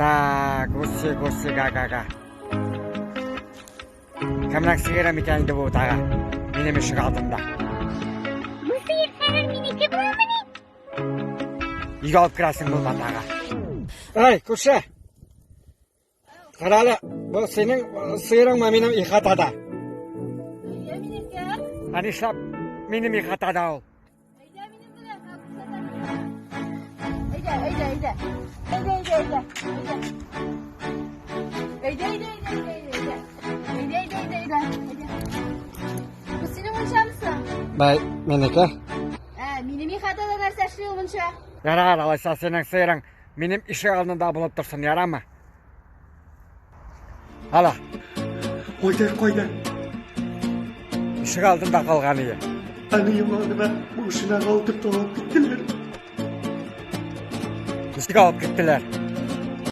Да, гуси, гуси, га-га-га. Кемнең сыеры микән инде бу тагы? Минем ишек алдында. Бу сыер хәзер минеке буламыни? Өйгә алып керәсең булма тагы. Эй, күрше! Карале, бу синең сыерыңмы минем ихатада? Әйдә минеке. Ә нишләп минем ихатада ул? Әйдә минем белән, Әйдә, әйдә, әйдә. Әйдә, әйдә, әйдә. Әйдә, әйдә, әйдә, әйдә, әйдә. Әйдә, әйдә, әйдә, әйдә. Әйдә. Бу синең мунчамысы? Бай, минеке. Ә, минем ихатада нәрсә эшли ул мунча? Ярар, алайса синең сыерың минем ишек алдында булып торсын, ярамы? Ала. Кайда, кайда? Ишек алдында калган ие. Әнием аны машинага утыртып алып киттеләр. Ничек алып киттеләр?